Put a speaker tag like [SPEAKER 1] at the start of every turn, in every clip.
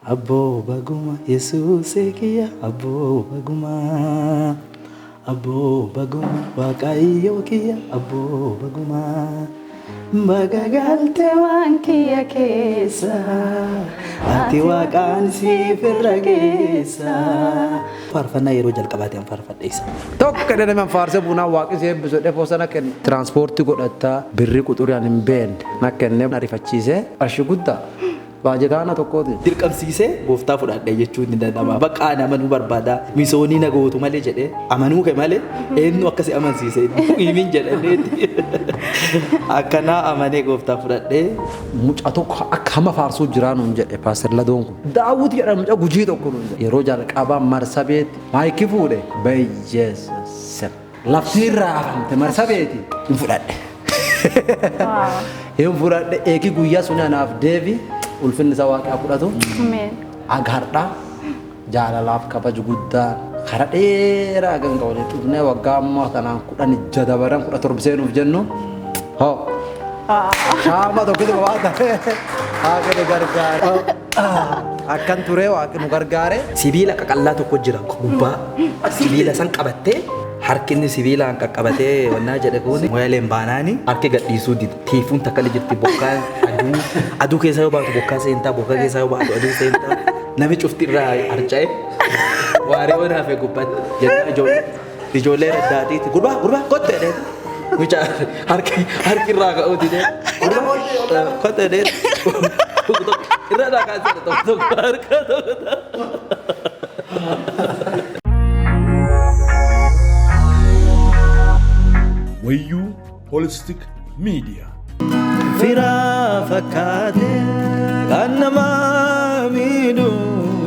[SPEAKER 1] Abboo baguma Yesuusee kiyya, abboo baguma, abboo baguma Waaqayyoo kiyya, abboo baguma. Baga galte waan kiyya keessa, ati Waaqaan siif irra geessa. Faarfannaa yeroo jalqabaati an faarfadhe isa.
[SPEAKER 2] Tokko jedhee nama faarsee bunaa Waaqni si eebbisu jedhee foosana kenne. Tiraanspoortii godhattaa birrii quxurii ani hin beekne na kennee ariifachiisee qarshii guddaa baajetaana tokkooti.
[SPEAKER 1] Dirqamsiisee gooftaa fudhadhe jechuun ni danda'ama. Bakka ani amanuu barbaada. Misoonii na gootu malee jedhee amanuu kee malee eenyu akkasi amansiise himin jedhaneeti. Akkanaa amanee gooftaa fudhadhee.
[SPEAKER 2] Mucaa tokko akka hama faarsuu jiraa nuun jedhe Paaster Ladoon kun. Daawwit jedhama mucaa Gujii tokko nuun jedhe. Yeroo jalqabaa Marsabeetti maayikii fuudhe Bayyeessim. Lafti irraa hafamte Marsabeeti hin fudhadhe. Hin fudhadhe eegi guyyaa suni anaaf deebi ulfinni isaa Waaqaa fudhatu.
[SPEAKER 3] Ameen.
[SPEAKER 2] Aga har'aa jaalalaaf kabaju guddaa kara dheeraa ganga waliin dhufnee waggaa ammaa tanaan 16 dabaran 17 seenuuf jennu. Hoo. Shaama tokkitu waan ta'e Waaqni nu gargaare. Akkan ture Waaqni nu gargaare.
[SPEAKER 1] Sibiila qaqallaa tokko jira gubbaa. Sibiila san qabattee harki inni sibiilaan qaqqabatee wannaa jedhe kun moyaleen baanaani harki gadhiisuu dida. Tiifuun takka illee jirti, bokkaa, aduu, aduu keessa yoo baatu bokkaa seentaa, bokkaa keessa yoo baatu aduu seentaa, nami cufti irraa harca'e waaree waan hafe gubbatti jennaan ijoollee raddaatiiti, "Gurbaa, gurbaa, kotte," jedhee, mucaa harki irraa ka'uu didee, "Gurbaa, kotte," jedhee irra irraa kaasee tokko tokko harka tokko.
[SPEAKER 4] Wayyuu Holistic Media.
[SPEAKER 1] Firaa fakkaate kan namaa miidhu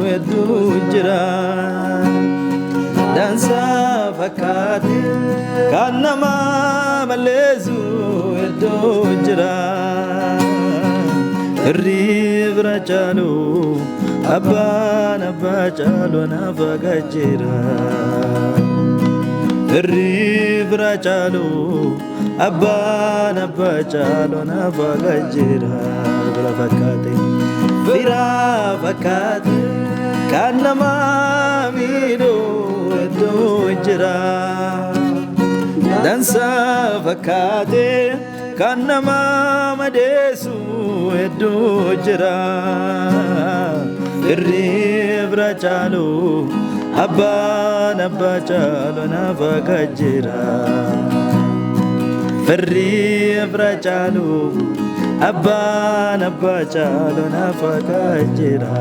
[SPEAKER 1] hedduu jira. Dansaa fakkaate kan namaa balleessu hedduu jira. Firri bira caalu, abbaan abbaa caalu naaf jira. Firri bira caalu, abbaan abbaa caalu naaf jira. Fira fakkaate, fira fakkaate kan namaa miidhu hedduu jira. Dansaa fakkaate kan namaa madeessu hedduu jira. Firri bira caalu, abbaan abbaa caalu naaf jira. Firri bira caalu, abbaan abbaa caalu naaf jira.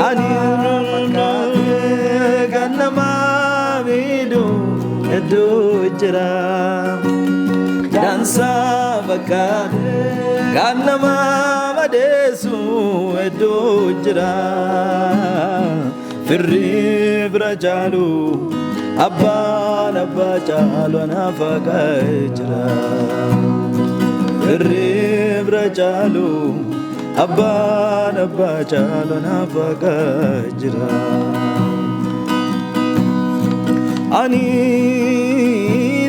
[SPEAKER 1] Ani kan namaa miidhu hedduu jira. Dansaa fakkaate kan namaa madeessu hedduu jira. Firri bira caalu, abbaan abbaa caalu naaf jira. Firri bira caalu, abbaan abbaa caalu naaf jira. Ani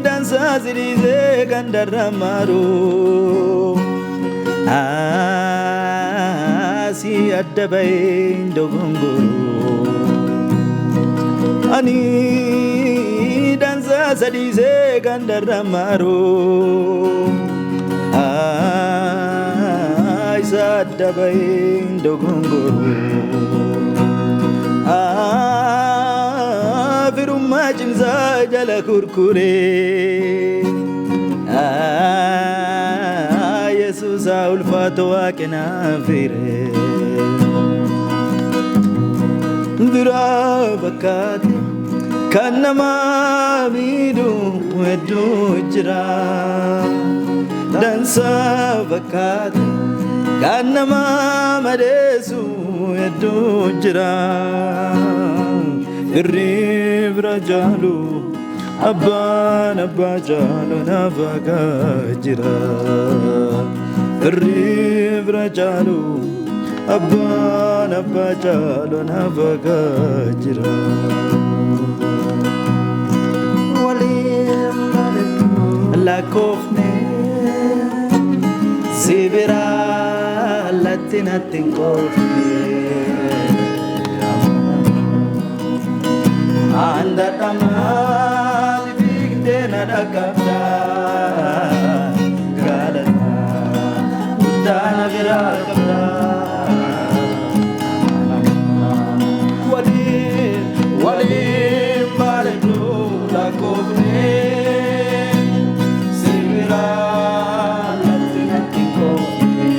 [SPEAKER 1] dansaa siriisee kan darramaaru asii adda bahee dogongoru. Ani dansaa sadiisee kan darramaaru isa adda bahee dogongoru. Firummaa cimsaa jala kurkuree Yesuusa ulfaatu Waaqinaa firee. Biraa fakkaate kan namaa miidhu hedduu jira. Dansaa fakkaate kan namaa madeessu hedduu jira. Firri bira caalu, abbaan abbaa caalu naaf jira. Firri bira caalu, abbaan abbaa caalu naaf jira. Waliin lakkoofne si biraa latti natti hin qoofne. Andadhamaan fiigdee na dhaqqabda. Galata guddaa na biraa qabda. Waliin waliin bareedduu lakkoofne si biraa latti natti hin qoofne.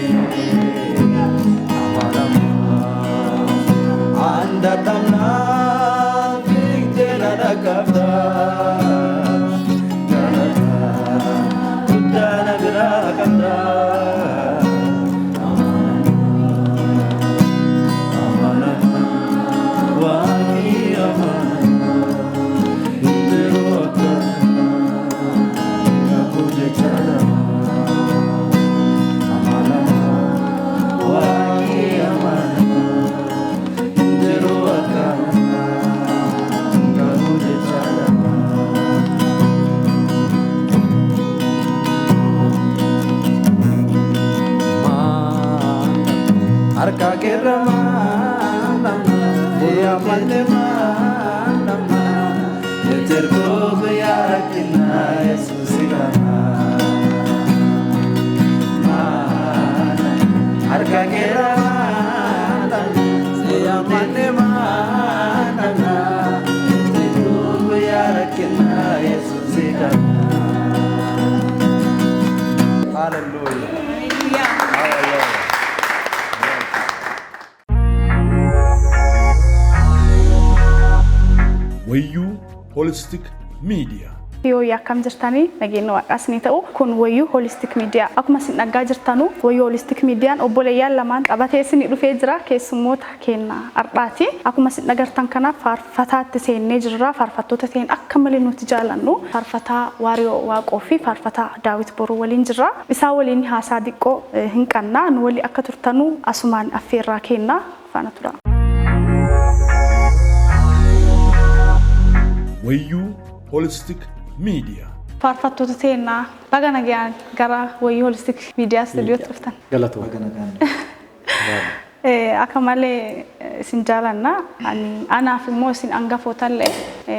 [SPEAKER 1] Andadhamnaan fiigdee na dhaqqabda. Galata guddaa na biraa qabda. Waaqni amanamaa, hin jiru akkana, kakuu jecha namaa. Amanamaa, Waaqni amanamaa, hin jiru akkana, kakuu jecha namaa. Harka keerra maalama, ammallee maalama, jecherkoo guyyaa rakkinaa Yesuus kana. Harka keerra maalama, ammallee maalama, jecherkoo guyyaa rakkinaa Yesuus kana. Hallelujah. Hallelujah.
[SPEAKER 4] Wayyuu Holistic Media.
[SPEAKER 3] Yoo akkam jirtanii, nageenya Waaqaas ni ta'u. Kun Wayyuu Holistic Media. Akkuma isin dhaggaa jirtanu, Wayyuu Holistic Mediaan obboleeyyaan lamaan qabatee isin dhufee jira, keessummoota keenya har'aati. Akkuma isin dhagartan kanaaf faarfataatti seennee jirra. Faarfattoota ta'een akka malee nuti jaalannu faarfataa Waariyoo Waaqoo fi faarfataa Daawit Boruu waliin jirra. Isaan waliin haasaa xiqqoo hin qabna. Nu walii akka turtanu asumaan affeerraa kenna. Faana tura.
[SPEAKER 4] Wayyuu Holistic Media.
[SPEAKER 3] Faarfattoota teennaa, baga nagaan gara Wayyuu Holistic Media stuudiyootti dhuftan.
[SPEAKER 2] Galatooma.
[SPEAKER 3] Akka malee isin jaalanna. Ani anaaf immoo isin hangafoota illee,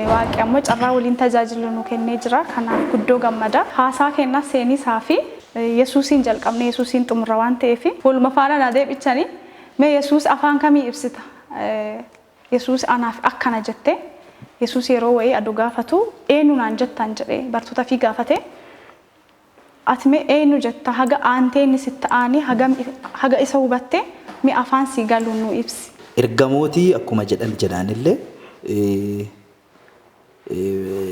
[SPEAKER 3] Waaqi ammoo carraa waliin tajaajilu nu kennee jira. Kanaaf guddoo gammada. Haasaa kennaa seenisaa fi Yesuusiin jalqabnee Yesuusiin xumurra waan ta'eef waluma faana na deebichanii, mee Yesuus afaan kamii ibsita? Yesuus anaaf akkana jette. Yesuus yeroo wayii aduu gaafatu "Eenyu naan jettan?" jedhee bartoota fi gaafate. Ati mee eenyu jetta? Haga aantee inni sitti aanii haga isa hubatte, mee afaan sii galuun nu ibsi.
[SPEAKER 1] Ergamootii akkuma jedhan jedhaanillee,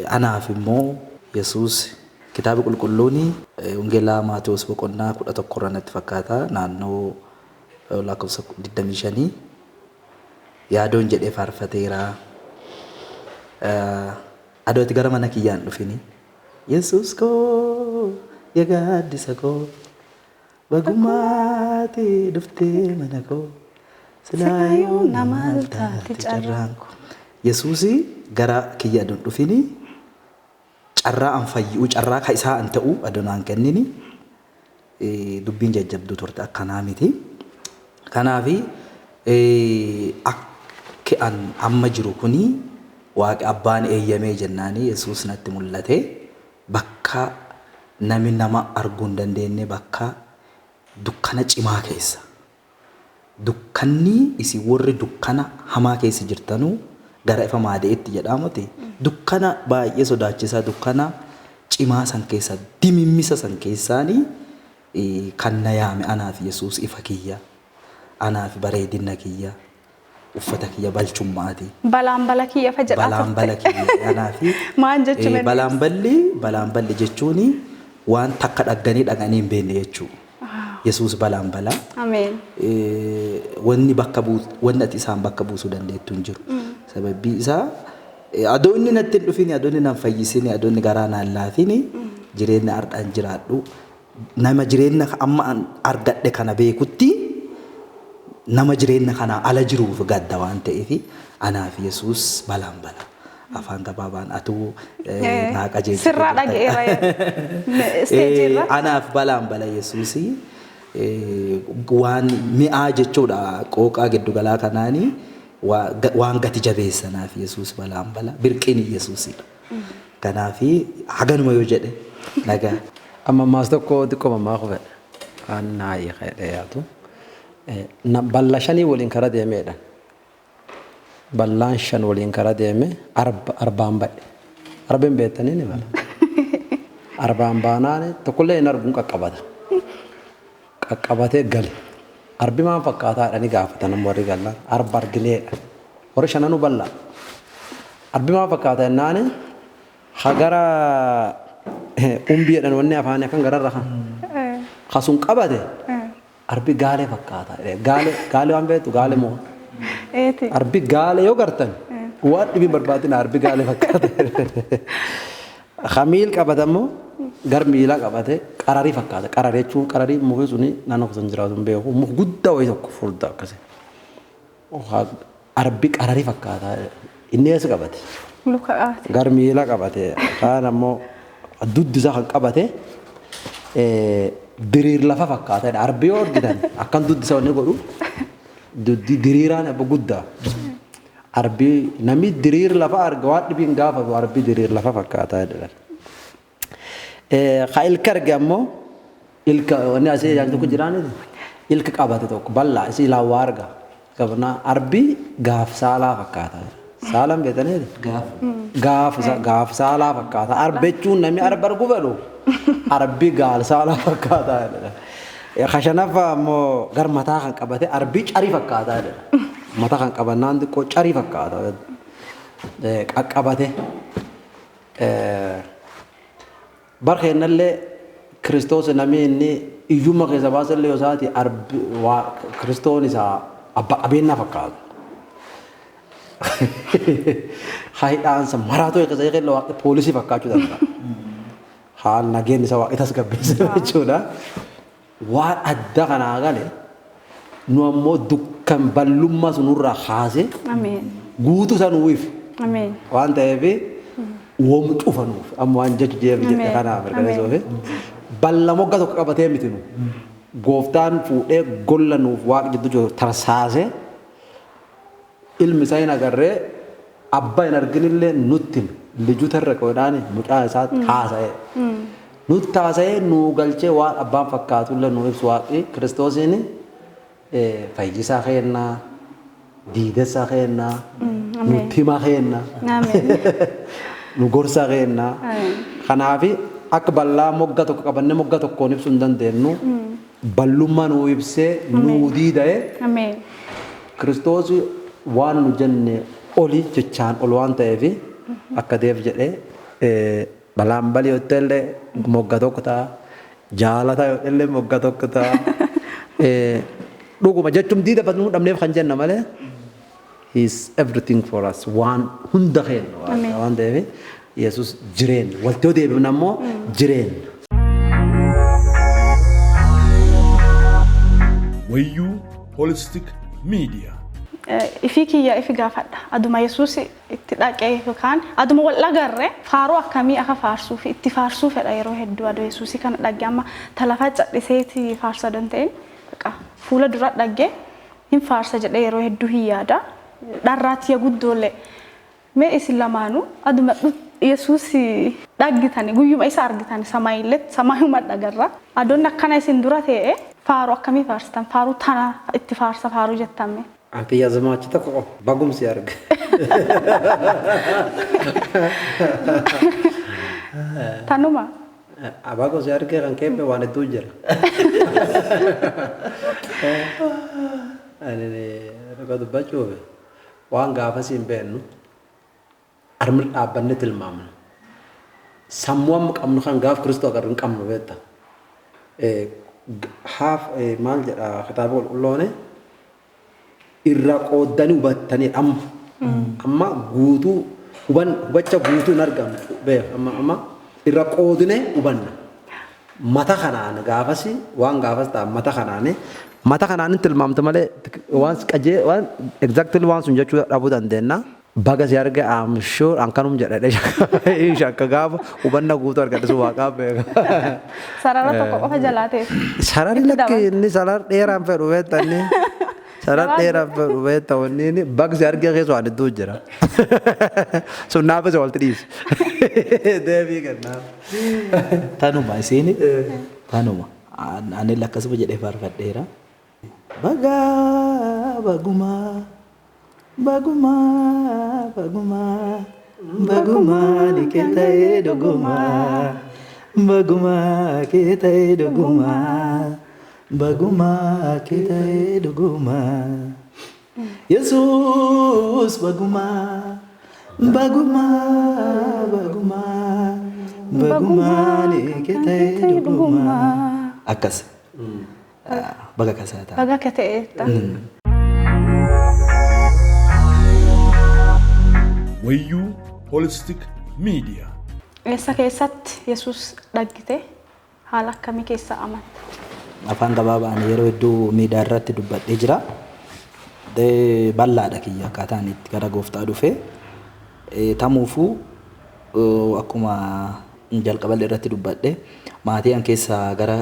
[SPEAKER 1] anaaf immoo Yesuus kitaaba qulqulluun Wangeelaa Maatewos boqonnaa 11 irra natti fakkaata, naannoo lakkoofsa 25 yaadoon jedhee faarfateera. Adooti gara mana kiyyaan dhufini. Yesuus koo, yaa gaaddisa koo, bagumaati dhuftee mana koo, silaayyuu namaal taate carraan koo. Yesuusi gara kiyya adoon dhufini, carraa an fayyuu, carraa ka isaa an ta'u adoon an kennini, dubbiin jajjabduu turte, akkanaa miti. Kanaafi akki an amma jiru kuni Waaqi abbaan eeyyamee jennaani Yesuus natti mul'ate, bakka nami nama arguu hin dandeenye, bakka dukkana cimaa keessa. Dukkanni isin warri dukkana hamaa keessa jirtanuu gara ifa maade'etti jedhamuti. Dukkana baay'ee sodaachisaa, dukkana cimaa san keessa, dimimmisa san keessaanii kan na yaame anaaf Yesuus ifa kiyya. Anaaf bareedina kiyya. Uffata kiyya balchummaati.
[SPEAKER 3] Balaan bala kiyya fa jedhaa
[SPEAKER 1] Balaan bala
[SPEAKER 3] turte.
[SPEAKER 1] Kiyya anaafi.
[SPEAKER 3] Maal jechuun inni?
[SPEAKER 1] Balaan balli jechuun waan takka dhagganii dhaqanii hin beekne jechuudha. Yesuus balaan balaa.
[SPEAKER 3] Ameen.
[SPEAKER 1] Wanni bakka buus, wanni ati isaan bakka buusuu dandeettu hin jiru. Sababbii isaa adoo inni natti hin dhufini, adoo inni nan fayyisini, adoo inni garaa naan laafini, jireenya ardhaan jiraadhu nama jireenya amma an argadhe kana beekutti nama jireenya kanaa ala jiruuf gadda waan ta'eef anaaf Yesuus balaan bala. Afaan gabaabaan atuu naa qajeelchite
[SPEAKER 3] Sirraa
[SPEAKER 1] jirta.
[SPEAKER 3] Dhaga'eera. Isteejii irratti.
[SPEAKER 1] Anaaf balaan bala Yesuusii. Waan mi'aa jechuudha qooqaa giddugalaa kanaanii waan gati jabeessanaaf Yesuus balaan bala birqiin Yesuusidha. Kanaafi haganuma yoo jedhe nagaa.
[SPEAKER 2] Amma ammaas tokko xiqqoo mammaa kufe kan naayii ka'ee yaatu. Balla shanii waliin kara deemeedha. Ballaan shan waliin kara deeme arba arbaan ba'e. Arba hin beektanii ni mala. Arbaan baanaan tokkollee hin arguun qaqqabata. Qaqqabatee gale. Arbi maal fakkaataa jedhanii gaafatan amma warri gallaan. Arba argineedha. Warri shananuu bal'aa. Arbi maal fakkaata jennaani hagara umbii jedhan wanni afaanii akkan gararra kan. Kasun qabate arbi gaalee fakkaata. Gaalee gaalee waan beektu gaalee moo.
[SPEAKER 3] Eeti.
[SPEAKER 2] Arbi gaalee yoo gartan waan dhibiin barbaadina arbi gaalee fakkaata. Kamiil qabata immoo gar miilaa qabate qararii fakkaata. Qararii jechuun qararii muki suni naannoo keessa hin jiraatu hin beeku. Muka guddaa wayii tokko furdaa akkasii. Arbi qararii fakkaata. Inni eessa qabate?
[SPEAKER 3] Luka qabate.
[SPEAKER 2] Gar miila qabate. Kaan ammoo duddi isaa kan qabate diriir lafa fakkaata. Arbi yoo argitan akkan duddi isaa wanni godhu duddi diriiraan abba guddaa. Arbi namni diriir lafa arga waan dhibiin gaafatu arbi diriir lafa fakkaata jedhan. Ka ilka arge ammoo ilka wanni asii ijaan tokko jiraani ilka qabate tokko bal'aa isii laawwaa arga. Qabnaa arbi gaaf saalaa fakkaata. Saalaan beektanii?
[SPEAKER 1] Gaaf.
[SPEAKER 2] Gaaf gaaf saalaa fakkaata. Arba jechuun namni arba argu fedhu arbi gaal saalaa fakkaata jedha. Kashanaffaa ammoo gar mataa kan qabate arbi carii fakkaata jedha. Mataa kan qabannaan xiqqoo carii fakkaata. Qaqqabate. Barkeennallee Kiristoos namni inni iyyummaa keessa baasellee yoo isaati arbi waa Kiristoon isaa abbaa qabeenyaa fakkaata. Haidhaansa maraatoo keessa eegale waaqa poolisii fakkaachuu danda'a. Haal nageenyi isaa waaqa tasgabbeessa jechuudha. Waan adda kanaa gale nu ammoo dukkan ballummaa sunurraa kaasee
[SPEAKER 3] Ameen.
[SPEAKER 2] guutuu isaa nuuf
[SPEAKER 3] Ameen.
[SPEAKER 2] waan ta'eef woom cufa nuuf amma waan jechu jeef jedhe
[SPEAKER 3] Ameen.
[SPEAKER 2] kanaaf mirkaneessuuf balla mogga tokko qabatee miti nu gooftaan fuudhee golla nuuf waaqa jidduu jiru tarsaasee ilmi isaa hin agarree abbaa hin arginillee nutti hime lijuu tarra qoodhaan mucaa isaa haasa'e. Nutti haasa'ee nuu galchee waan abbaan fakkaatullee nu ibsu waaqni kiristoosiin fayyisaa keennaa diidessaa keennaa nutti himaa keennaa
[SPEAKER 3] Ameen.
[SPEAKER 2] nu gorsaa keennaa.
[SPEAKER 3] Ameen.
[SPEAKER 2] Kanaafi akka bal'aa mogga tokko qabannee mogga tokkoon ibsuu hin dandeenyu ballummaa nuu ibsee nuu diida'ee
[SPEAKER 3] Ameen.
[SPEAKER 2] Kiristoos waan nu jenne oli jechaan ol waan ta'eef akka deef jedhee balaan balii yoo mogga tokko ta'a jaalata yoo illee mogga tokko ta'a. Dhuguma jechuun diida nu dhabneef kan jenna malee he is everything for us waan hunda keenya waan ta'eef Yesuus jireenya walti yoo deebifne ammoo jireenya.
[SPEAKER 4] Wayyuu Holistic Media.
[SPEAKER 3] Ifii kiyya ifi gaafadha. Aduma Yesuus itti dhaqee yookaan aduma wal dhagarre faaruu akkamii akka faarsuu fi itti faarsuu fedha yeroo hedduu aduu Yesuusii kana dhagge amma talafaa cadhiseeti faarsa don ta'in fuula dura dhagge hin faarsa jedhee yeroo hedduu hin yaada. Dharraatiyya guddoollee. Mee isin lamaanuu aduma Yesuus dhaggitani guyyuma isa argitani samaayillee samaayuma dhagarra. Adoonni akkana isin dura ta'e faaruu akkamii faarsitan faaruu tana itti faarsa faaruu jettame.
[SPEAKER 2] Anti yazamaachi tokko qofa bagumsi arge.
[SPEAKER 3] Tanuma.
[SPEAKER 2] Bagumsi arge kan keebbe waan hedduu jira. Ani dhuga dubbachuuf waan gaafas hin beeknu armi dhaabbanne tilmaamna. Sammuu amma qabnu kan gaaf Kiristoo agarru hin qabnu beekta. Haaf maal jedha kitaaba qulqulloone irraa qooddanii hubattanii amma amma guutuu huban hubacha guutuu hin argamne beek amma amma irra qoodne hubanna. Mata kanaan gaafas waan gaafas ta'a mata kanaan tilmaamte malee waan qajee waan exactly waan sun jechuu dhabuu dandeenya. Baga si arge, I'm sure an kanum jedhadhe shakka gaafa hubanna guutuu argadhe sun waaqaaf beeka.
[SPEAKER 3] Sarara tokko qofa jalaa ta'e.
[SPEAKER 2] Sararri lakki inni sarara dheeraan fedhu beekta inni. Sarara dheeraan fedhu beekta wanni inni baga si arge keessa waan hedduu jira. Sun naafis walitti dhiisi. Deebii kennaaf.
[SPEAKER 1] Tanuma isiin tanuma. Anillee akkasuma jedhee faarfadheera. Bagaa bagumaa bagumaa bagumaa bagumaa ni kee ta'ee dhugumaa bagumaa kee ta'ee dhugumaa bagumaa kee ta'ee dhugumaa Yesuus bagumaa bagumaa bagumaa bagumaa ni kee ta'ee dhugumaa akkas baga kasaa ta'a.
[SPEAKER 3] Baga akka ta'e.
[SPEAKER 4] Wayyuu Holistic Media.
[SPEAKER 3] Eessa keessatti Yesuus dhaggite, haala akkamii keessa amanta?
[SPEAKER 1] Afaan gabaabaan yeroo hedduu miidiyaa irratti dubbadhee jira. Bal'aadha kiyya akkaataan itti gara gooftaa dhufe. Tamuufuu akkuma jalqaballee irratti dubbadhe, maatii an keessaa gara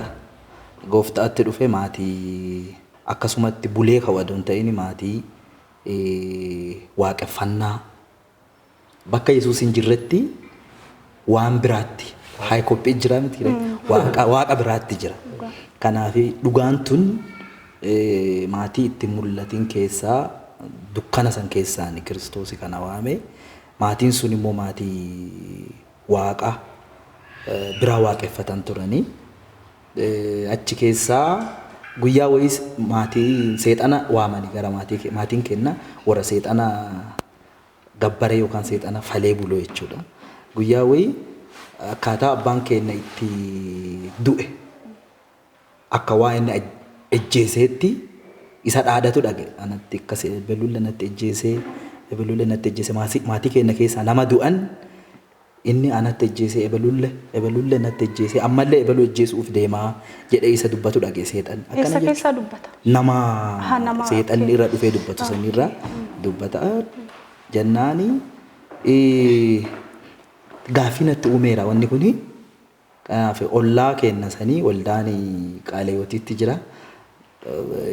[SPEAKER 1] gooftaatti dhufe maatii akkasumatti bulee kawwatu hin ta'in, maatii waaqeffannaa bakka Yesuus hin jirretti waan biraatti haa qophii jira miti, waaqa biraatti jira. Kanaaf dhugaan tun maatii itti mul'atin keessaa dukkana san keessaan Kiristoos kana waame. Maatiin sun immoo maatii waaqa biraa waaqeffatan turanii. Achi keessaa guyyaa wayiis maatii seexana waamanii gara maatii, maatiin kenna warra seexana gabbaree yookaan seexana falee buloo jechuudha. Guyyaa wayii akkaataa abbaan keenya itti du'e akka waa inni ejjeeseetti isa dhaadatu dhage. Anatti akkas ebelulle natti ejjeesee, ebelulle natti ejjeese, maatii keenya keessaa nama du'an inni anatti ejjeesee, ebelulle ebelulle natti ejjeesee, ammallee ebelu ejjeesuuf deemaa jedhee isa dubbatu dhage seexan.
[SPEAKER 3] Eessa keessaa dubbata?
[SPEAKER 1] Nama seexanni irra dhufee dubbatu sanirra dubbata. Jennaani gaaffii natti uumeera wanni kuni. Kanaaf ollaa keenya sanii waldaan Qaaleyootiitti jira.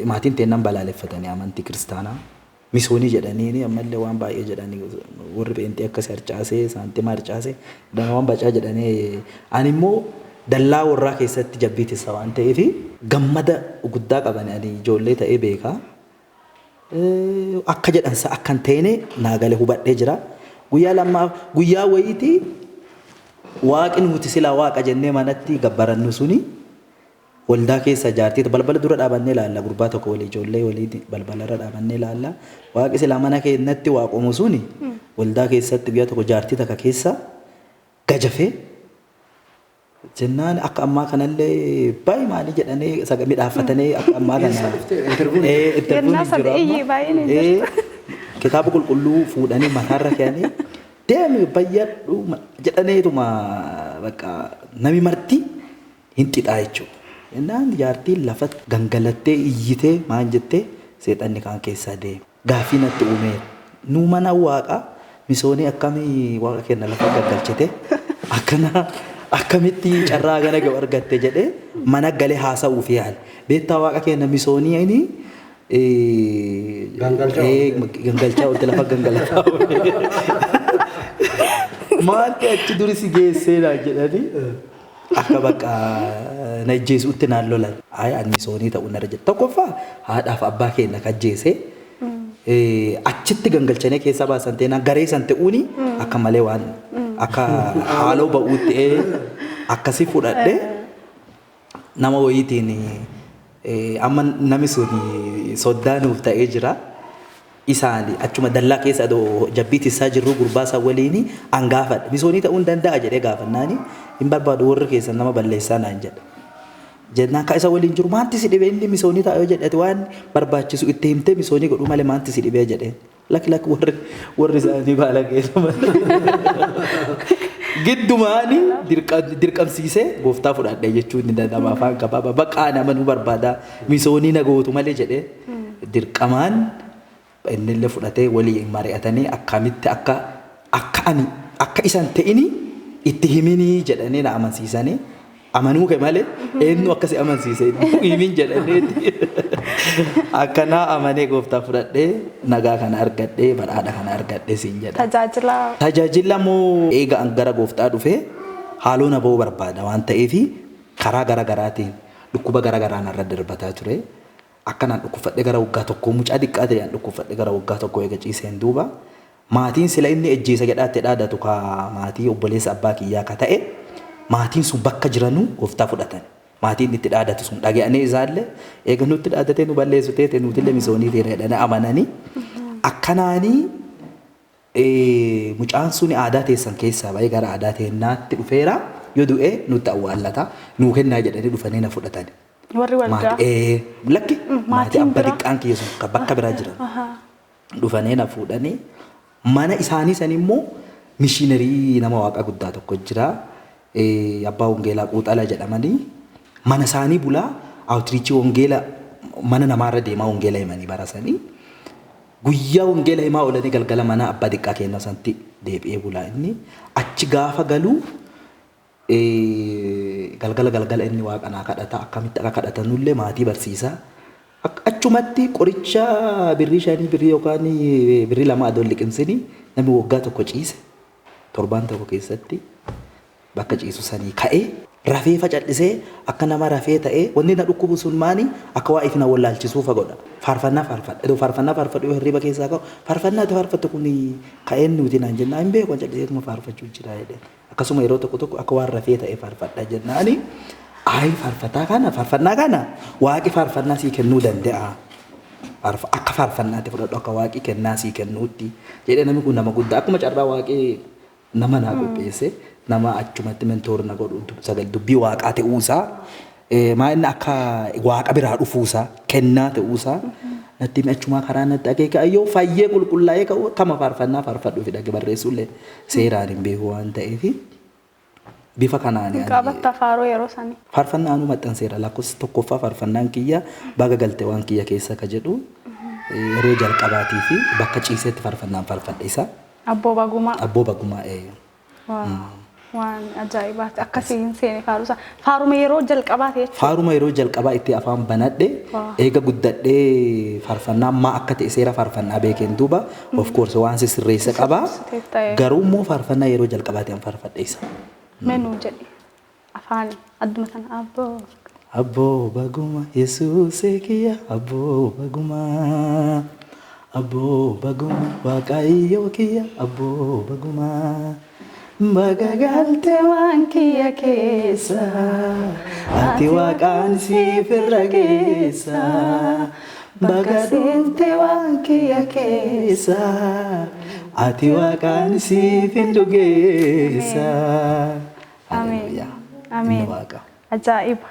[SPEAKER 1] Maatiin teennan balaaleffatanii amantii kiristaanaa. Misoonii jedhanii ammallee waan baay'ee jedhanii, warri pheenxee akkasii harcaasee saantima harcaasee waan bacaa jedhanii, ani immoo dallaa warraa keessatti jabbii tissa waan ta'eef gammada guddaa qaban, ani ijoollee ta'ee beekaa. Akka jedhansa akka hin ta'ine naa galee hubadhee jira. Guyyaa lammaa guyyaa wayiitii waaqni nuti silaa waaqa jennee manatti gabbarannu suni waldaa keessa jaartii balbala dura dhaabannee ilaalla, gurbaa tokko walii ijoollee walii balbalarra dhaabannee ilaalla. Waaqi silaa mana keenyatti waaqomu suni waldaa keessatti guyyaa tokko jaartii takka keessa gajafee jennaan akka ammaa kanallee baay'ee maalii jedhanii midhaaffatanii akka ammaa kana.
[SPEAKER 3] Yennaa sana iyyi baay'een hin jirtu.
[SPEAKER 1] Kitaaba qulqulluu fuudhanii mataarra kaa'anii deemi bayyadhu jedhaniituma bakka nami marti hin xixaa jechuudha. Jennaan jaartiin lafa gangalattee iyyitee maal jettee seexanni kaan keessaa deeme. Gaaffii natti uumeera. Nuu mana waaqa misoonii akkamii waaqa keenya lafa gaggalchite, akkana akkamitti carraa gana ga'u argatte jedhee mana galee haasa'uuf yaale. Beektaa, waaqa keenya misoonii inni gangalchaa oolte, lafa gangalataa oolte. Maalti achi duri si geessee naan jedhanii akka bakka na ijjeesuutti naan lolan. Ayi, ani misoonii ta'uu narra jira. Tokkoffaa haadhaaf abbaa keenya kajjeesee achitti gangalchanii keessaa baasan ta'e garee san ta'uuni akka malee waan akka haaloo ba'uutti akkasii fudhadhee nama wayiitiin amma nami sun soddaa nuuf ta'ee jira. Isaan achuma dallaa keessa adoo jabbii tissaa jirru gurbaa isaa waliin an gaafadhe. Misoonii ta'uu hin danda'a jedhee gaafannaani hin barbaadu, warri keessan nama balleessaa naan jedha. Jennaan ka isa waliin jiru, maanti si dhibee, inni misoonii ta'a yoo jedhate waan barbaachisu itti himtee misoonii godhuu malee maanti si dhibee jedheen. Lakki lakki, warri isaanii baala keessa giddumaani dirqamsiisee gooftaa fudhadhe jechuun ni danda'ama afaan gabaabaa. Bakka ani amanuu barbaada, misoonii na gootu malee jedhee dirqamaan. Innillee fudhatee waliin mari'atanii akkamitti akka ani akka isan ta'ini itti himinii jedhanii na amansiisanii, amanuu kee malee eenyu akkasi amansiise himin jedhanii akkanaa amanee gooftaa fudhadhee nagaa kana argadhee, badhaadha kana argadhee siin jedha.
[SPEAKER 3] Tajaajila.
[SPEAKER 1] Tajaajila immoo eega an gara gooftaa dhufee haaloo na ba'uu barbaada waan ta'eef, karaa gara garaatiin dhukkuba gara garaa narra darbataa ture. Akkanaan dhukkubfadhee gara waggaa tokkoo, mucaa xiqqaa ta'e an dhukkubfadhee gara waggaa tokkoo eega ciiseen duuba, maatiin sila inni ejjeesa jedhaatti dhaadatu ka maatii obboleessa abbaa kiyyaa ka ta'e, maatiin sun bakka jiranuu gooftaa fudhatan. Maatiin itti dhaadatu sun dhaga'anii isaallee eega nutti dhaadatee nu balleessu teete, nutillee misoonii teera jedhanii amananii, akkanaanii mucaan suni aadaa teessan keessaa ba'ee gara aadaa teennaatti dhufeera, yoo du'e nutti awwaallata, nuu kennaa jedhanii dhufanii na fudhatan.
[SPEAKER 3] Warri waldaa.
[SPEAKER 1] Maatii, lakki, maatii
[SPEAKER 3] Maatiin
[SPEAKER 1] abba
[SPEAKER 3] biraa.
[SPEAKER 1] Xiqqaan kiyya sun kan bakka biraa jiran. Dhufanii na fuudhanii mana isaanii san immoo mishiinarii nama waaqa guddaa tokko jira. Abbaa Wangeelaa Quuxala jedhamanii mana isaanii bulaa, outreach wangeela mana namaarra deemaa wangeela himanii barasanii. Guyyaa wangeela himaa oolanii galgala mana abbaa xiqqaa kennaa sanatti deebi'ee bulaa. Inni achi gaafa galuu galgala galgala inni waaqa naa kadhata, akkamitti akka kadhatanullee maatii barsiisaa. Achumatti qoricha birrii 5, birrii yookaan birrii 2 adoon liqimsini, namni waggaa tokko ciise torbaan tokko keessatti bakka ciisu sanii ka'ee rafee facadhisee akka nama rafee ta'ee, wanni na dhukkubu sun maani akka waa ifi na wallaalchisuufa godha. Faarfannaa faarfadha. Iddoo faarfannaa faarfadhu, yoo hirriba keessaa ka'u, faarfannaa itti faarfattu kun ka'een nuti naan jennaan, hin beeku, calliseetuma faarfachuu jira jedheen. Akkasuma yeroo tokko tokko akka waan rafee ta'e faarfadha jennaani, ayi, faarfataa kana, faarfannaa kana waaqi faarfannaa sii kennuu danda'a. Akka faarfannaatti fudhadhu, akka waaqi kennaa sii kennuutti jedhee. Namni kun nama guddaa, akkuma carraa waaqi nama naa qopheesse, nama achumatti mentor na godhu, sagal dubbii waaqaa ta'uusaa, maa inni akka waaqa biraa dhufuusaa, kennaa ta'uusaa natti hime. Achumaa karaa natti akeeka ayyoo fayyee qulqullaa'ee ka'u kama faarfannaa faarfadhu fi dhage barreessuullee seeraan hin beeku waan ta'eef, bifa kanaan ani
[SPEAKER 3] Qabatta faaruu yeroo sanii.
[SPEAKER 1] Faarfannaa anuu maxxanseera. Lakkoofsa tokkoffaa faarfannaan kiyya "Baga galte waan kiyya keessa" ka jedhu, yeroo jalqabaatii fi bakka ciiseetti faarfannaan faarfadhe isa.
[SPEAKER 3] Abboo Bagumaa.
[SPEAKER 1] Abboo Bagumaa.
[SPEAKER 3] Waan ajaa'ibaati. Akkasii hin seene faaruusaa. Faaruma yeroo jalqabaati jechuudha.
[SPEAKER 1] Faaruma yeroo jalqabaa itti afaan banadhe. Eega guddadhee faarfannaa ammaa akka ta'e seera faarfannaa beekeen duuba, of course, waan sisirreessa qaba. Garuu immoo faarfannaa yeroo jalqabaati an faarfadhe isa.
[SPEAKER 3] Menuu jedhi. Afaan adduma sana abboo.
[SPEAKER 1] Abboo baguma Yesuusee kiyya, abboo baguma, abboo baguma Waaqayyo kiyya, abboo baguma, baga galte waan kiyya keessa, ati waaqaan siif irra geessa, baga dhufte waan kiyya keessa, ati waaqaan siif hin dhugeessa.
[SPEAKER 3] Ameen.
[SPEAKER 1] Haleluuyaa.
[SPEAKER 3] Ameen.
[SPEAKER 1] Inni waaqa.
[SPEAKER 3] Ajaa'iba.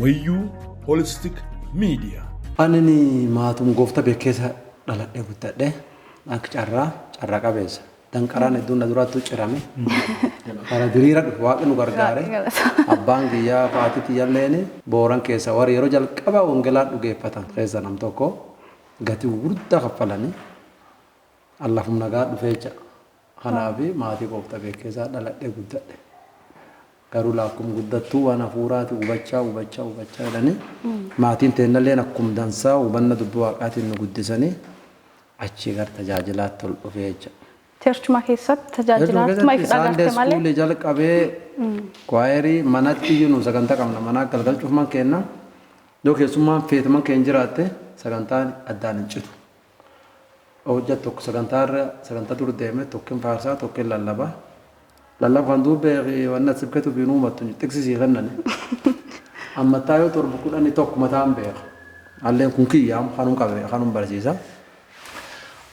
[SPEAKER 4] Wayyuu Holistic Media.
[SPEAKER 2] Ani maatum gooftaa beekeessa dhaladhee guddadhe, akka carraa qabeessa. Danqaraan hedduun na duraatti cirame. Kara diriira dhufe waaqni nu gargaare. Abbaan kiyyaa faatii tiyyalleen Booran keessa warri yeroo jalqabaa wangeelaa dhugeeffatan keessa nam tokko, gatii gurguddaa kaffalanii allafum nagaa dhufee jecha. Kanaaf maatii gooftaa beekeessaa dhaladhee guddadhe. Garuu laakkum guddattuu waan hafuuraati hubachaa hubachaa hubachaa jedhanii, maatiin teennalleen akkum dansaa hubanna dubbii waaqaatiin nu guddisanii, achii gara tajaajilaatti ol dhufee jecha.
[SPEAKER 3] Churchuma keessatti tajaajilaatuma if
[SPEAKER 2] Sunday
[SPEAKER 3] dhagarte malee.
[SPEAKER 2] school jalqabee, choirii manatti iyyuu nu sagantaa qabna, manaa galgal cufuman kenna, yoo keessummaan feetuman keenya jiraatte sagantaan addaan hin citu. Hojja tokko sagantaa irra sagantaa dur deeme, tokkin faarsaa, tokkin lallabaa. Lallaba kan duubbee wanna sibketu fi uumattu xiqsisii kennani. Ammattaa yoo 7:11 mataan beeka. Alleen kun kiyyaam kanum qabe kanum barsiisa.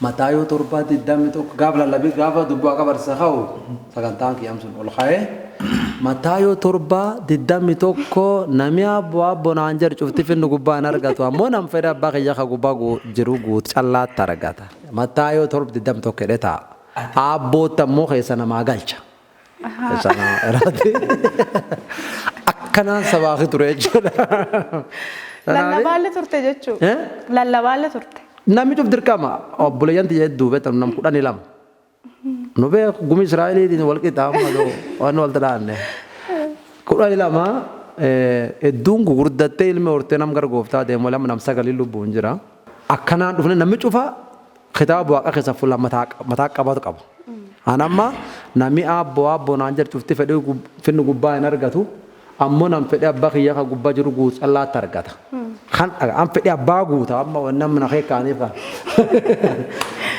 [SPEAKER 2] Mataa yoo 7:21 gaafa lallabii, gaafa dubbii waaqa barsiisa ka'u, sagantaan kiyyaam sun ol ka'ee, mataa yoo 7:21, "Nami abboo abboo naan jedhu cufti finnu gubbaa hin argatu, ammoo nam fedha abbaa kiyya ka gubbaa jiru guut callaatti argata." Mataa yoo 7:21 jedhee taa'a. Abbootti ammoo keessa namaa galcha. Keessa namaa irratti. Akkanaan sabaaki ture jechuudha.
[SPEAKER 3] Lallabaalle turte jechuudha.
[SPEAKER 2] Eh?
[SPEAKER 3] Lallabaalle turte.
[SPEAKER 2] Namni cuf dirqama obboleeyyan tiyya hedduu beektan nam 12. Nu beeku gumi Israa'eliitiin wal qixxaama waan wal dhaanne. 12 hedduun gugurdattee ilmi hortee nam gara gooftaa deemu lama nam sagalii lubbuun jira. Akkanaan dhufne namni cufa kitaaba waaqa keessa fuula mataa qabatu qaba. An amma namni aabboo aabboo naan jedhu cufti fedhii finni gubbaa hin argatu. Ammoo nam fedhii abbaa kiyya kan gubbaa jiru guutuu argata. Kan an fedhii abbaa guuta amma wanni amma na keekaaniif kan.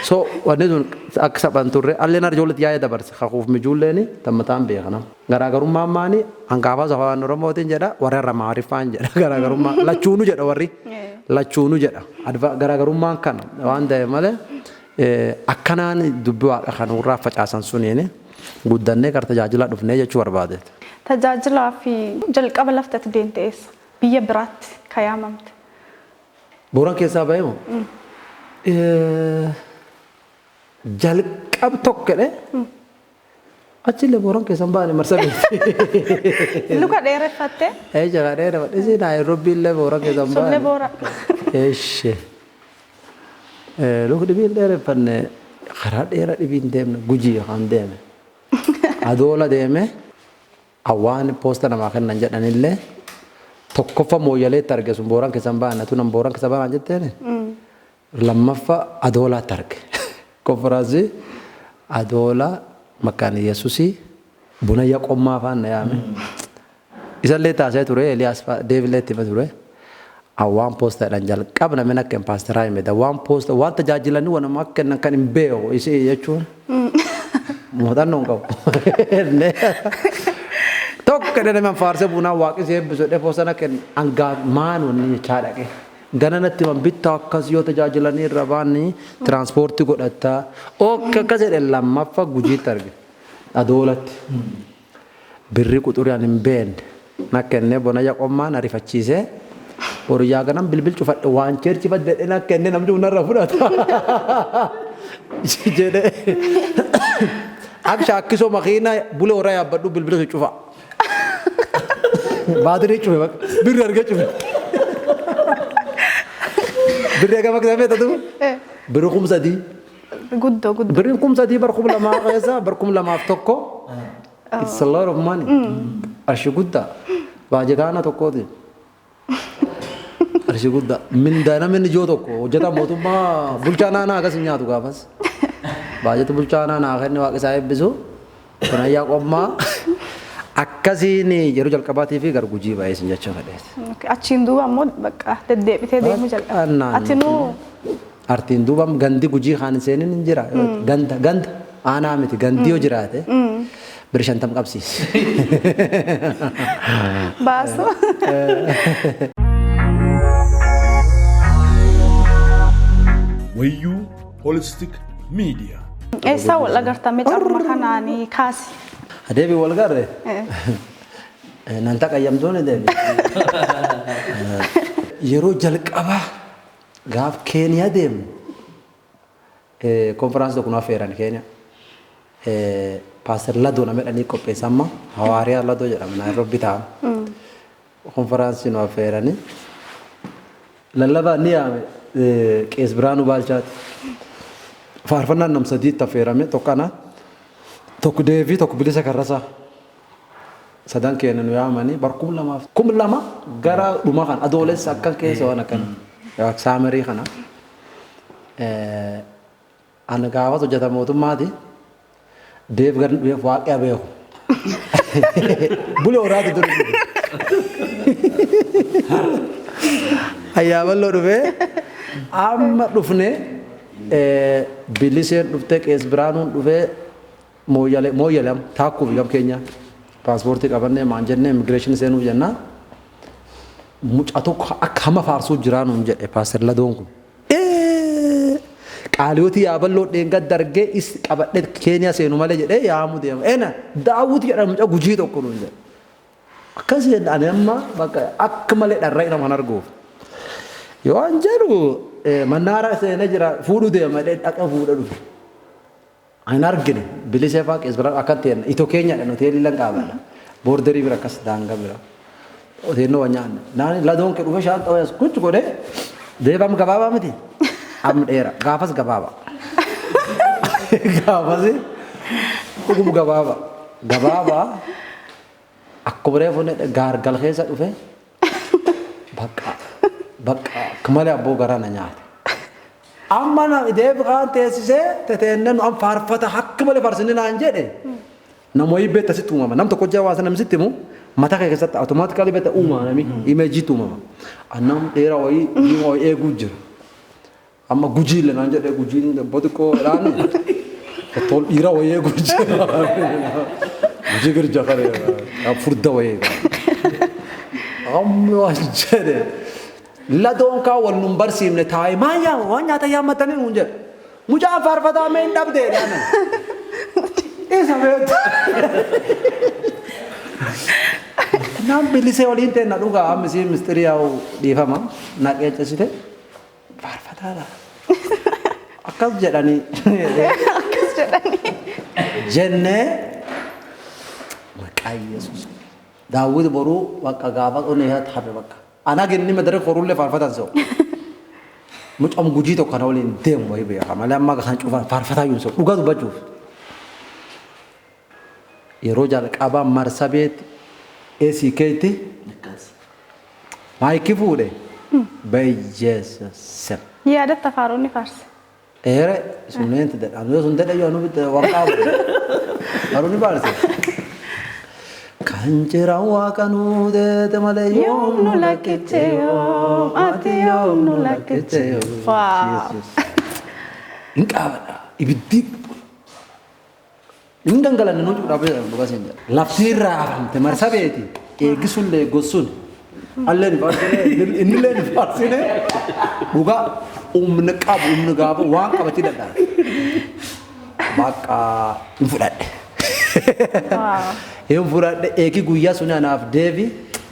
[SPEAKER 2] So wanni sun akka saphan turre alleen arjoolletti yaa'ee dabarse kakuuf mijuulleeni tammataan beekana. Garaagarummaan maani hangaafas afaan Oromootiin jedha warri irra Amaariffaan jedha garaagarummaa lachuunu jedha warri lachuunu jedha garaagarummaan kana waan ta'eef malee akkanaan dubbii waaqa kan irraa facaasan suniin guddannee gara tajaajila dhufnee jechuu barbaadeet.
[SPEAKER 3] Tajaajilaa fi jalqaba laftatti deemte eessa? Biyya biraatti kan yaamamte.
[SPEAKER 2] Booran keessaa ba'ee moo? Jalqab tokkodhe. Achillee booran keessan baane marsa beekti.
[SPEAKER 3] Luka dheereffattee?
[SPEAKER 2] Ee jala dheereffadhe si Naayiroobii illee booran keessan baane.
[SPEAKER 3] Sullee boora.
[SPEAKER 2] Eeshe. Luka dhibiin dheereffanne karaa dheeraa dhibiin deemne Gujii kan deeme. Adoola deeme awwaan poosta namaa kennan jedhanillee tokkoffa mooyyaleetti arge sun booran keessan baane tunan booran keessa baanaan jetteeni. Lammaffaa Adoolaatti arge. Konfiraansii Adoolaa maqaan Yesuusii buna yaqommaa afaan na yaame. Isallee taasisee ture Eliyaas Deevillee itti hima ture. Awwaan poostaadhaan jalqaba namni akka hin paasteraa hime waan poosta waan tajaajilanii waan nama akka kennan kan hin beeku isii jechuun muuxannoo hin qabu. Tokko jedhee nama faarsee bunaa waaqni si eebbisu jedhee poosta kenna hangaa maan wanni jechaa dhaqe. Gana natti himan bittaa akkas yoo tajaajilanii irra baanii tiraanspoortii godhattaa. Okke akkas jedhe lammaffaa Gujiitti arge. Adoolatti. Birrii quxurii ani hin beekne. Na kennee bona yaqommaan ariifachiisee. Boriyyaa ganam bilbil cufadhe waan cheerchifadhe jedhee na kennee namni hundarra fudhata. Jedhee. Akka shaakkisoo makiinaa bulee horaa yaabbadhu bilbila cufa. Baatirii cufe bakka birri argee cufe. Birri hagam akka ta'e beektu? Birri 3000.
[SPEAKER 3] Guddoo guddoo.
[SPEAKER 2] Birriin 3000 bar 2000 keessa bar 2001. It's a lot of money. Qarshii guddaa. Baajetaana tokkooti. Qarshii guddaa. Mindaa namni ijoo tokko hojjetaa mootummaa bulchaa naanaa akkas hin nyaatu gaafas. Baajeta bulchaa naanaa kenne waaqa isaa eebbisu. Kunayyaa qommaa akkasiin yeroo jalqabaatii fi gara Gujii ba'ee isin jecha fedheeti.
[SPEAKER 3] Achiin duuba immoo bakka deddeebitee deemuu jalqabe. Atinuu
[SPEAKER 2] Artiin duuba gandi Gujii kaan hin seenin hin jira. Ganda ganda aanaa miti gandi yoo jiraate biri 50 qabsiisi.
[SPEAKER 3] Baasu.
[SPEAKER 4] Wayyuu Holistic Media.
[SPEAKER 3] Eessaa wal agartame carruma kanaanii kaasi?
[SPEAKER 2] Adeebi wal garre. Nan taqayyamtuun deebi. Yeroo jalqabaa gaaf Keeniyaa deemnu konfiraansii tokko nu affeeran Keeniyaa. Paaster Ladoo nama jedhanii qopheessa amma Hawaariyaa Ladoo jedhama Naayiroobii ta'a. Konfiraansii nu affeeranii. Lallabaa ni yaame Qees Biraanuu Baalchaati. Faarfannaan nam sadiitti affeerame tokko ana tokko Deebii tokko Bilisa Karrasaa. Sadan keenya nu yaamanii bar 2000 gara dhuma kan adoolessa akkan keessa waan akkan saamarii kana. Ani gaafas hojjeta mootummaati. Deef gar dhufeef waaqee beeku. Bulee horaati ture. Ayyaaballoo dhufee amma dhufnee Biliseen dhuftee Qees Biraanuun dhufee mooyyalee mooyyalee amma taakkuuf gam keenya paaspoortii qabannee maan jennee immigireeshinii seenuuf jennaan mucaa tokko akka hama faarsuu jiraa nuun jedhe paaster Ladoon kun. Qaaliyootii yaaballoo dheengadda argee is qabadhee Keeniyaa seenu malee jedhee yaamuu deema. Ena Daawwit jedhama mucaa Gujii tokko nuun jedhe. Akkas jedhe ani amma bakka akka malee dharra'e nama kan arguuf. Yoo an jedhu mannaara seenee jira fuudhuu deema jedhee dhaqa fuudha dhufe. Ani hin argine bilisee fa'aa qees biraa akka ta'e itoo keenyadha hoteelii lan qaabadha. Boorderii bira akkas daangaa bira. Oteennoo waan nyaanne. Naan ladoon kee dhufe shaan xawayas kuchu godhee deebam gabaabaa miti. Amma dheera gaafas gabaabaa. Gaafas dhugum gabaabaa. Gabaabaa akkuma reefu gaargal keessa dhufe bakka bakka akka malee abboo garaa na nyaate. Amma na deebi kaan teessisee teteennee nu am faarfata akka malee faarsinni naan jedhe. Namoonni beekta sitti uumama. Nam tokko jaa waan namni sitti himu mataa kee keessatti automatically beekta uumama nami image uumama. Annam dheeraa wayii diimaa wayii eeguu jira. Amma gujiilee naan jedhe gujiin boxiqqoo dhaan tol dhiiraa wayii eeguu jira. Gujii girja kare furda wayii. Amma waan jedhe ladoon kaa wal nun barsiifne taa'ee maa yaa waan nyaata yaammatanii nuun jedhe. Mucaan faarfataa mee hin dhabdee dhaan. Isa beektu. Naan bilisee waliin ta'e na dhugaa amma isiin mistirii yaa'u dhiifama na qeeccesite faarfataadha. Akkas jedhanii
[SPEAKER 3] Akkas jedhanii.
[SPEAKER 2] Jennee maqaa Yesuus. Daawwit boruu bakka gaafa onnee isaatti hafe bakka. Ana ginni madara korullee faarfatan se'u. Mucam gujii tokko kana waliin deemu wayii beeka malee amma kan cufan faarfataa jiru se'u dhugaa dubbachuuf. Yeroo jalqabaa Marsabeet ACK'tti maayikii fuudhe bayyeessa.
[SPEAKER 3] Yaadatta faaruun ni faarse.
[SPEAKER 2] Ere sunneen tidhe anu sun dedhe yoo anu bitte warqaa faaruu ni faarse. Kan jira waaqa nuu deete malee
[SPEAKER 3] Yoom nu lakkiche yoom ati yoom nu lakkiche. Waaw.
[SPEAKER 2] Hin qaabadha ibiddi hin gangalanne nuu cuudhaa bira dhugaa siin jedha. Lafti irraa hafamte Marsabeeti eeggisullee gossun allee ni faarsine innillee ni faarsine dhugaa humna qabu humna gaafa waan qabatti dadhabe. Bakka hin fudhadhe.
[SPEAKER 3] Waaw.
[SPEAKER 2] Hin fudhadhe eegi guyyaa suni anaaf deebi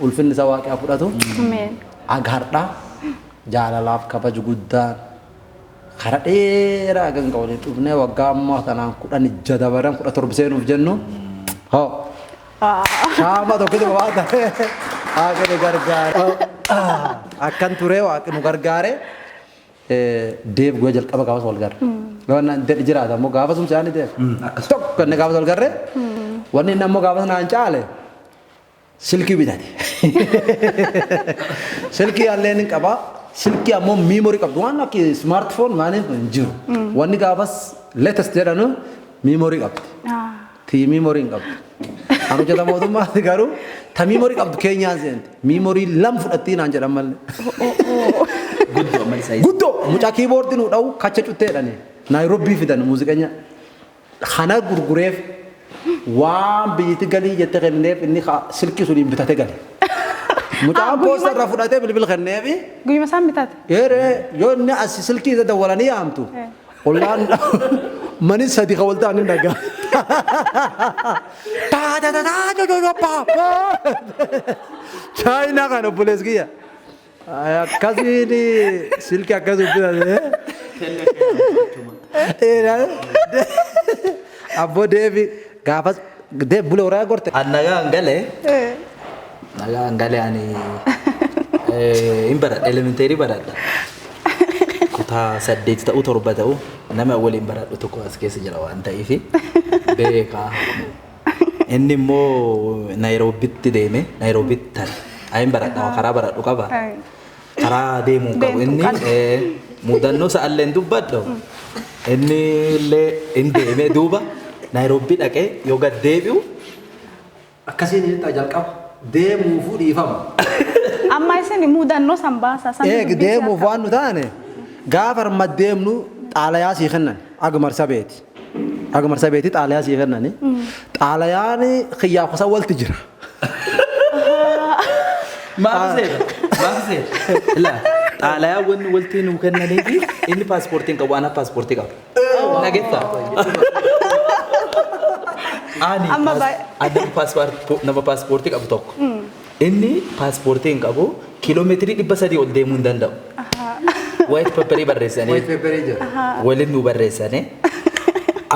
[SPEAKER 2] ulfinni isaa waaqaa fudhatu.
[SPEAKER 3] Ameen.
[SPEAKER 2] Agardha jaalalaaf kabaju guddaan kara dheeraa kan waliin dhufnee waggaa ammaa tanaan 16 dabaran 17 seenuuf jennu. Hoo. Shaama tokko tokko waan ta'e waaqni nu gargaare. Akkan ture waaqni nu gargaare. Deef guyyaa jalqaba gaafas wal garre. Waan dedhi jiraata ammoo gaafa sun si'aani deef. Tokko inni gaafas wal garre. Wanni inni ammoo gaafas naan caale silkii bitate. Silkii allee ni qaba. Silkii ammoo memory qabdu waan akka smartphone maaliif hin jiru. Wanni gaafas latest jedhanu memory qabdi. Tii memory hin qabdu. An hojjeta mootummaati garuu ta memory qabdu keenyaan seente. Memory lam fudhattii naan jedhan malee.
[SPEAKER 1] Guddoo amma isa.
[SPEAKER 2] Guddoo mucaa keyboard nu dha'u kacha cutteedhani. Naayiroobii fidan muuziqeenya. Kana gurgureef waan biyyatti galii jette kenneef inni silkii suniin bitate gale. Mucaan poosta irraa fudhatee bilbil kenneefi.
[SPEAKER 3] Guyyuma isaan bitate.
[SPEAKER 2] Yeree yoo inni as silkii isa dawwalanii yaamtu. Ollaan mani sadi ka wal ta'an hin dhagaa. Taa taa taa taa taa taa paa. Chaayinaa kan obboleessi kiyya. Akkasiin silkii akkas bitate. Abboo deebi gaafas deeb bulee horaa gorte.
[SPEAKER 1] An nagaan galee nagaan galee ani hin baradha elementary baradha. Kutaa 8 ta'uu 7 ta'uu nama waliin baradhu tokko as keessa jira waan ta'eef beekaa. Inni immoo Naayiroobitti deeme Naayiroobitti tare. Ayin baradha karaa baradhu qaba. Karaa deemuu qabu inni mudannoo sa'allee hin dubbadhu. Inni illee hin deeme duuba Naayiroobii dhaqee yoo gad deebi'u
[SPEAKER 2] Akkasiin hin jalqaba deemuufuu dhiifama.
[SPEAKER 3] Amma isin mudannoo san baasaa san
[SPEAKER 2] Eeg
[SPEAKER 3] dubbii
[SPEAKER 2] deemuuf
[SPEAKER 3] si'a
[SPEAKER 2] waan nu taane gaafa arma deemnu xaalayaa sii kennan aga Marsabeeti. Aga Marsabeeti xaalayaa sii kennani. Xaalayaan xiyyaaf kusa walti jira.
[SPEAKER 1] Maaf seeta? Maaf seeta? Ilaa xaalayaa wanni waltii nuu kennanii fi inni paaspoortii hin qabu ana paaspoortii qaba. Nageessa? Ani
[SPEAKER 3] Amma baay'ee-
[SPEAKER 1] ani nama paaspoortii qabu tokko. Inni paaspoortii hin qabu kiiloomeetirii 300 ol deemuu hin danda'u. White paperii barreessanii
[SPEAKER 2] White paperii jira.
[SPEAKER 1] Waliin nu barreessanii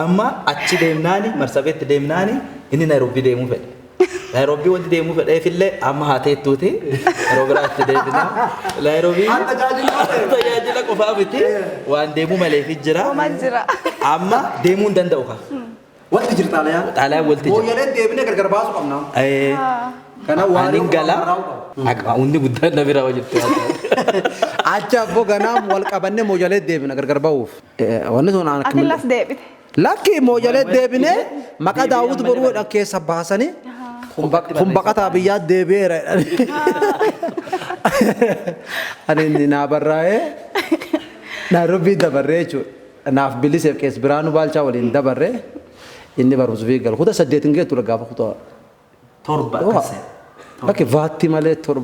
[SPEAKER 1] amma achi deemnaani Marsabeetti deemnaani inni Naayiroobii deemuu fedhe. Naayiroobii wanti deemuu fedheefillee amma haa teettuuti. Yeroo biraatti deebina. Naayiroobii tajaajila qofaa miti waan deemuu maleefi jira.
[SPEAKER 3] Homa jira.
[SPEAKER 1] Amma deemuu hin danda'u ka.
[SPEAKER 2] Wanti jira Xaaliyaan.
[SPEAKER 1] Xaaliyaan walti jira.
[SPEAKER 2] Mooyyalee deebinee gargar baasuu qabna. Kana waan
[SPEAKER 1] Anin gala. Hundi guddaan na bira hojjetu.
[SPEAKER 2] Achi abboo ganaam wal qabannee mooyyalee deebina gargar bahuuf. Wanni sun aan
[SPEAKER 3] Ati las deebite.
[SPEAKER 2] Lakki mooyyalee deebinee maqaa Daawwit Boruudha keessa baasanii kun baqataa biyyaa deebi'eera jedhanii. Ani naa barraa'ee Naayiroobii dabarree jechuudha. Naaf biliseef qees Biraanuu Baalchaa waliin dabarree inni barumsa fi galu. Kutaa saddeetin geettu gaafa kutaa.
[SPEAKER 1] 7 akkasii.
[SPEAKER 2] Bakki vaatti malee 7.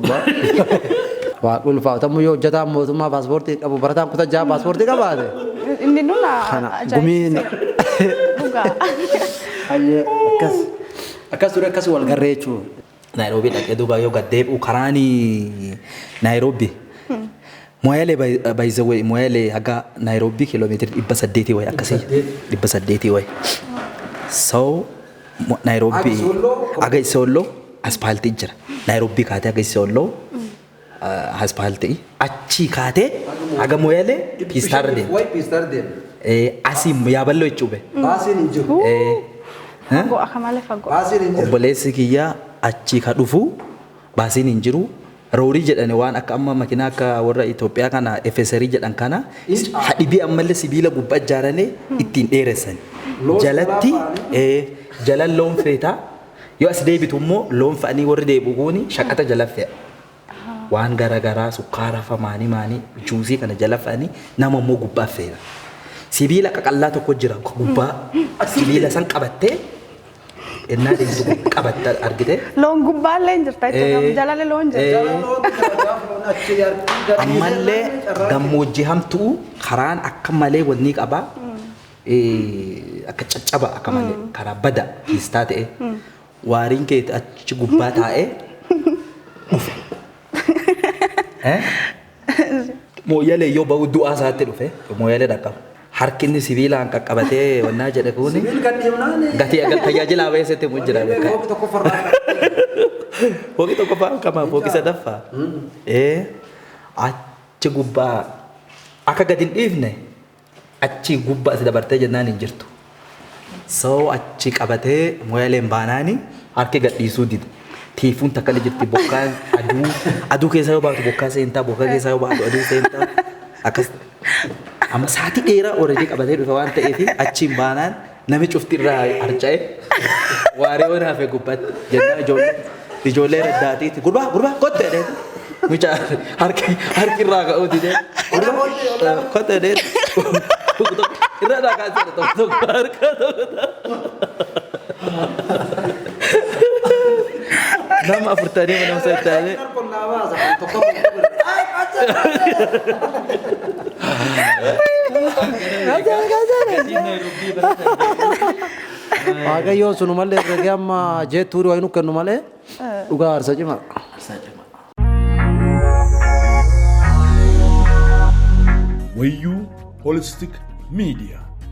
[SPEAKER 2] Waa ulfaatamu yoo hojjetaan mootummaa paaspoortii qabu barataan kutaa 6 paaspoortii qabaate.
[SPEAKER 3] Inni nuna
[SPEAKER 2] Kana gumiin.
[SPEAKER 3] Dhugaa.
[SPEAKER 2] Hayyee akkas akkas ture akkas wal garree jechuudha.
[SPEAKER 1] Naayiroobii dhaqee duuba yoo gad deebi'u karaan Naayiroobii. Moyaalee by the way Moyaalee haga Naayiroobii kiiloomeetira 800 wayi akkasii 800 wayi. So Naayiroobii haga Isolloo aspaaltii jira. Naayiroobii kaatee haga Isolloo aspaaltii achii kaatee haga Moyaalee piistaarra deemte.
[SPEAKER 2] Wayi piistaarra deemte.
[SPEAKER 1] Asii yaaballoo jechuudha.
[SPEAKER 2] Baasiin hin jiru.
[SPEAKER 3] Fagoo akka malee fagoo.
[SPEAKER 2] Baasiin hin jiru.
[SPEAKER 1] Obboleessi kiyyaa achii ka dhufu baasiin hin jiru. Roorii jedhani waan akka amma makiinaa akka warra Itoophiyaa kana FSR jedhan kana hadhibii ammallee sibiila gubbaa ijaaranii ittiin dheeressan. Jalatti jalan loon feetaa yoo as deebitu immoo loon fe'anii warri deebi'u kuni shaqaxa jala fe'a. Waan garaagaraa sukkaara fa maanii maanii juusii kana jala fe'anii nama immoo gubbaa fe'a. Sibiila qaqallaa tokko jira gubbaa sibiila san qabattee innaa deemtu qabatta argite.
[SPEAKER 3] Loon gubbaallee hin jirta jechuudha. Jalale loon jirta.
[SPEAKER 1] Ammallee gammoojjii hamtuu karaan akka malee wanni qaba. Akka caccaba akka malee karaa bada piistaa ta'e. Waariin kee achi gubbaa taa'ee dhufe. Mooyyalee yoo bahu du'aa isaatti dhufe mooyyalee dhaqqaba. Harki inni sibiilaan qaqqabatee wannaa jedhe kuni gatii tajaajila beesetti mu jira. Fooqi tokkoffaa kama fooqi sadaffaa. Achi gubbaa akka gadi hin dhiifne achi gubbaa si dabartee jennaan hin jirtu. So achi qabatee mooyyaleen baanaani harki gadhiisuu dida. Tiifuun takka jirti bokkaan aduu aduu keessa yoo baatu bokkaa seentaa bokkaa keessa yoo baatu aduu seentaa akkas amma sa'aatii dheeraa already qabatee dhufe waan ta'eef achiin baanaan nami cufti irraa harca'e waaree waan hafe gubbaatti jennaan ijoollee raddaatiitti gurbaa gurbaa kotte jedhee mucaa harki harki irraa ka'uu didee gurbaa kotte jedhee irra irraa kaasee tokko tokko harka tokko nama afurtanii nama saddeettanii.
[SPEAKER 2] Waaqayyoon sunumallee herregee amma jeettuu wayi nu kennu malee dhugaa aarsa cimaa.
[SPEAKER 4] Wayyuu Holistic Media.